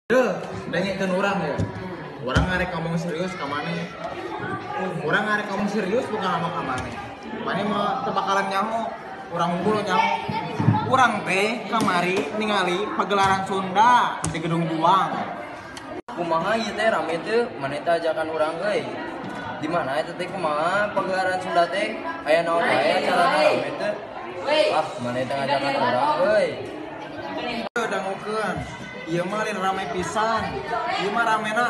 Duh, dengekeun urang ya. Urang ngarek ngomong serius ka maneh. Urang ngarek ngomong serius bukan sama ka maneh. Maneh mah teu bakalan nyaho, urang unggul nyaho. Urang teh kamari ningali pagelaran Sunda di Gedung Juang. Kumaha ieu teh rame teu? Maneh teh ajakan urang euy. Di mana eta teh kumaha pagelaran Sunda teh? Aya naon wae acarana rame teu? Ah, maneh teh ngajakan urang euy. Dangukeun. Ieu mah lain rame pisan. Ieu mah ramena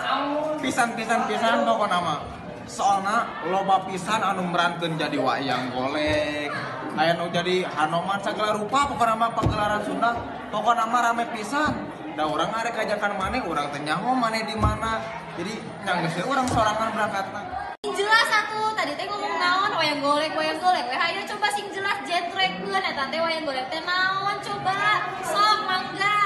pisan-pisan pisan pokona mah. Soalna loba pisan anu merankeun jadi wayang golek. Aya nu jadi Hanoman sagala rupa pokona mah pagelaran Sunda. Pokona mah rame pisan. Da urang arek ajakan maneh, urang teh nyaho maneh di mana. Jadi nyanggeus we urang sorangan berangkatna. Jelas atuh tadi teh ngomong naon wayang golek we hayo coba sing jelas jentrekeun eta teh wayang golek teh naon coba sok mangga.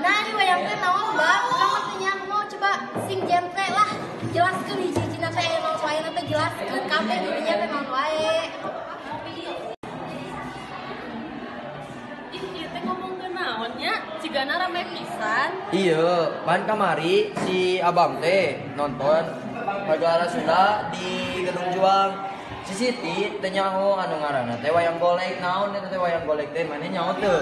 Nah di wayang teh naon Mbak? Urang mah teu nyaho coba sing jentre lah. Jelaskeun hiji-hijina teh aya naon wae teh jelaskeun kabeh didinya teh naon wae. Ih, ieu teh ngomongkeun naon nya? Cigana rame pisan. Iya, pan kamari si Abang teh nonton pagelaran Sunda di Gedung Juang. Si Siti teh nyaho anu ngaranna teh wayang golek naon eta teh wayang golek teh maneh nyaho teu?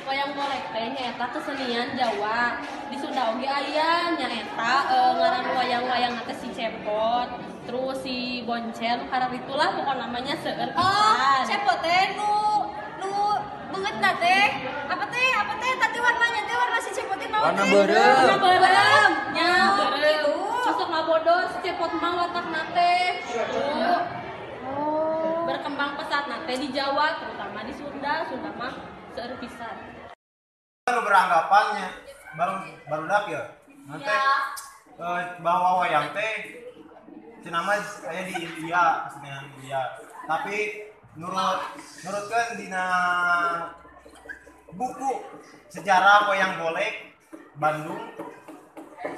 Wayang golek teh nyaeta kesenian Jawa. Di Sunda oge aya nyaeta ngaran wayang-wayang teh si Cepot, terus si Boncel, kararitulah pokok namanya seueur pisan. Oh, Cepot teh nu nu beungeutna teh. Apa teh tadi warnanya teh warna si Cepot teh naon? Warna beureum. Warna beureum. Nya beureum. Sok ngabodoh si Cepot mah watakna teh. Tuh. Oh. Berkembang pesat teh di Jawa, terutama di Sunda, Sunda mah seueur pisan. Baru beranggapannya baru ya. Nanti bahwa wayang teh cenah mah aya di India, kesenian India. Tapi nurutkeun dina buku sejarah wayang golek Bandung,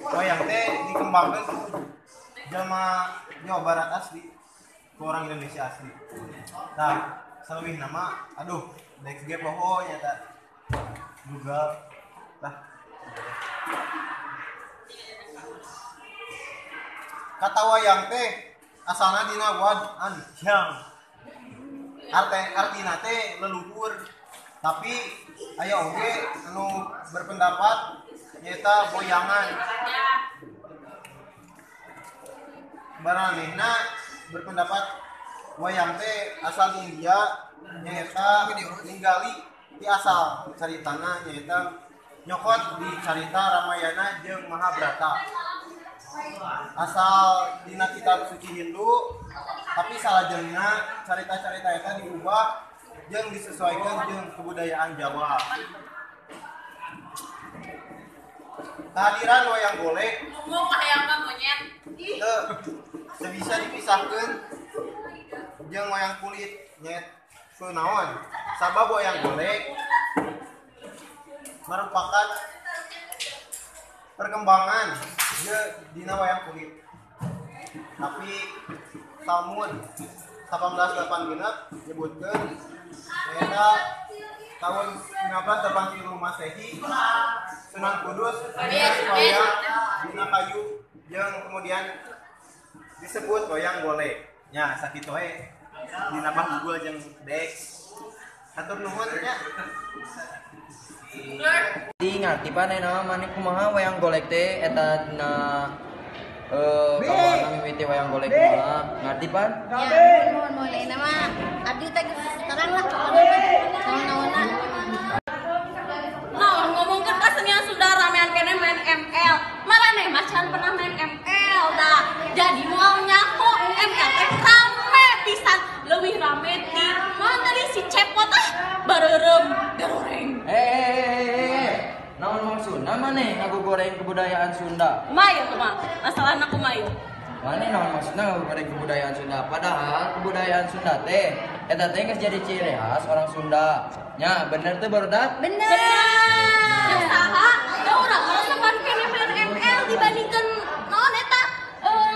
wayang teh dikembangkan ku jelema Jawa Barat asli, ku orang Indonesia asli. Nah, saleuwih nama aduh next ge poho nya ta. Google lah. Kata wayang teh asalna dina wad an hyang. Artina teh leluhur. Tapi aya oge anu berpendapat nyaeta boyangan. Baranehna berpendapat wayang teh asal di India nyaeta ninggali di asal caritana nyaeta nyokot di carita Ramayana jeung Mahabharata. Asal dina kitab suci Hindu, tapi salajengna carita-carita eta diubah jeung disesuaikan jeung kebudayaan Jawa. Kehadiran wayang golek ngomong hayang mah monyet. Teu bisa dipisahkeun jeung wayang kulit nyet kunaon. Sabab wayang golek merupakan perkembangan dina wayang kulit. Tapi tahun 1886 nyebutkeun nyaeta tahun 1983 Masehi Sunan Kudus wayang dina kayu jeung kemudian disebut wayang golek. Nya sakitu we dina bah Google jeung Dex. Hatur nuhun nya. Di ngarti pan aya maneh kumaha wayang golek teh eta dina kawan mimiti wayang golek kumaha ngarti pan? Ya, nuhun ayeuna mah abdi teh terang lah pokona mah naon-naonna. Naon ngomongkeun kasenian Sunda ramean keneh main ML. Maraneh mah can pernah main ML dah. Jadi moal nyaho ML teh rame pisan, leuwih rame ti naon tadi si Cepot ah bareureum garoreng. Naon maksudna maneh ngagogoreng kebudayaan Sunda? Kumaha ieu kumaha? Masalahna kumaha ieu? Maneh naon maksudna ngagogoreng kebudayaan Sunda? Padahal kebudayaan Sunda teh eta teh geus jadi ciri khas orang Sunda. Nya bener teh barudak? Bener. Yang saha? Da urang mah resepan keneh main ML dibandingkeun naon eta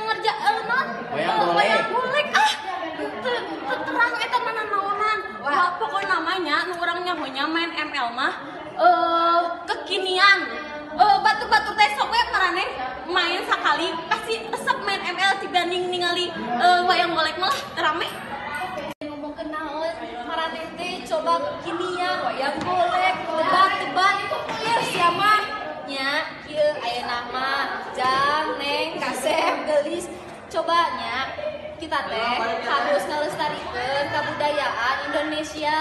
ngerja naon? Wayang golek. Wayang golek ah. Teu terang eta mana naonan. Wah, pokokna mah nya nu urang nyaho nya main ML mah kekinian. sakali pasti resep main ML dibanding ningali wayang golek malah rame. Ngomong naon maraneh teh coba kekinian wayang golek tebak-tebak ieu sia mah nya kieu ayeuna mah Jang Neng Kasep Gelis coba nya kita teh harus ngalestarikeun kabudayaan Indonesia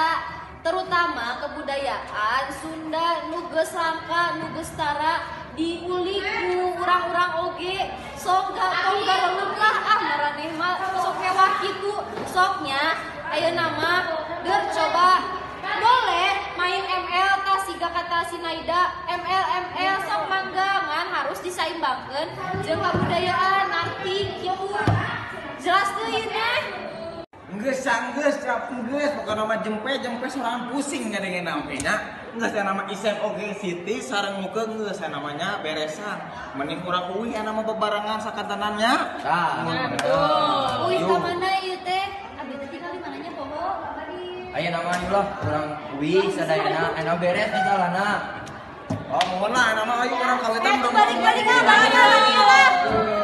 terutama kebudayaan Sunda nu geus langka nu geus tara diulik ku urang-urang oge sok tong gareuleum lah ah maraneh mah sok mewah kitu soknya ayeuna mah deur coba boleh main ML tah siga kata si Naida ML ML sok mangga ngan harus disaimbangkeun jeung kabudayaan arti kitu jelas teu ieu teh. Geus geus geus pokona mah jempe sorangan pusing ngadengena oge nya. Geus aya nama Isep oge Siti sareng muka geus aya namanya beresan. Mending urang uih aya nama bebarengan sakantanannya. Tah. Betul. Uih ka mana ieu teh? Abdi teh tinggal di mananya poho? Aya nama ieu lah urang uih sadayana aya beres masalahna. Oh, mohon lah nama ayo urang kawitan. Balik-balik ah, balik lah.